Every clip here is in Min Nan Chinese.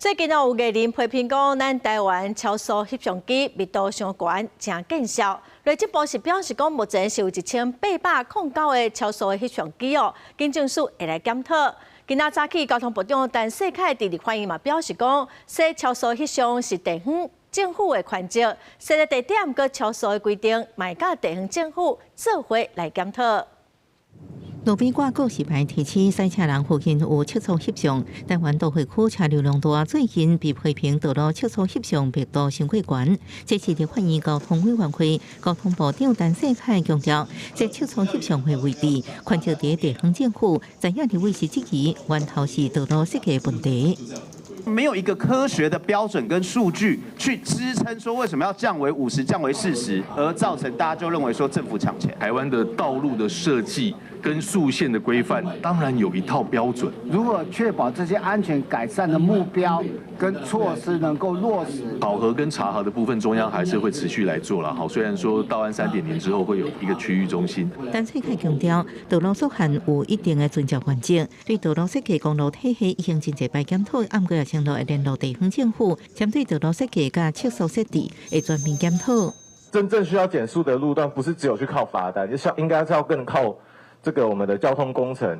最近有藝人批評講，咱台灣超速翕相機密度傷懸，誠見笑。內政部是表示講，目前是有1809個超速的翕相機哦，警政署會來檢討。今仔早起，交通部長陳世凱佇立法院嘛表示講，說超速翕相是地方政府的權責，設的地點佮超速的規定，嘛會佮地方政府做伙來檢討。路邊掛告示牌提醒賽車人附近有測速翕相。台灣都會區車流量大，最近被批評道路測速翕相密度傷過懸。這次立法院交通委員會，交通部長陳世凱強調，這測速翕相的位置，權責佇地方政府，知影立委是質疑源頭是道路設計問題。沒有一個科學的標準跟數據去支撐，說為什麼要降為50，降為40，而造成大家就認為說政府搶錢。台灣的道路的設計跟速限的規範，當然有一套標準。如何確保這些安全改善的目標跟措施能夠落實？考核跟查核的部分，中央還是會持續來做啦。好，雖然說道安3.0之後會有一個區域中心。陳世凱強調，道路速限有一定的遵照原則，對道路設計、公路體系已經真濟擺檢討，毋過也承諾會聯絡地方政府，針對道路設計佮測速設置，會全面檢討。真正需要減速的路段，不是只有去靠罰單，就像應該是要更靠這個我們的交通工程，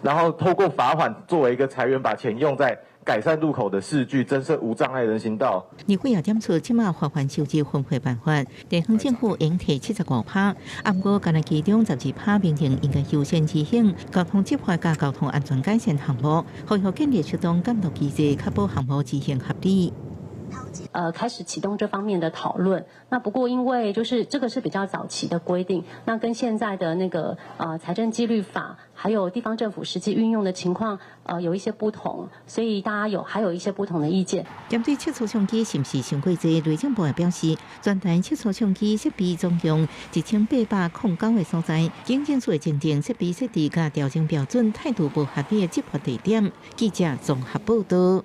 然後透過罰款作為一個財源，把錢用在改善路口的視距，增設無障礙人行道。立委也點出，這馬罰鍰收入分配辦法，地方政府應提75%，毋過干焦其中12%明定應該優先執行交通執法佮交通安全改善項目，呼籲建立適當監督機制，確保項目執行合理。開始啟動這方面的討論。那不過因為就是這個是比較早期的規定，那跟現在的那個財政紀律法，還有地方政府實際運用的情況，有一些不同，所以大家有還有一些不同的意見。針對測速相機是毋是傷過濟，內政部也表示，全台測速相機設備總共1809個所在，警政署會檢定設備設置佮調整標準，態度無合理的執法地點。記者綜合報道。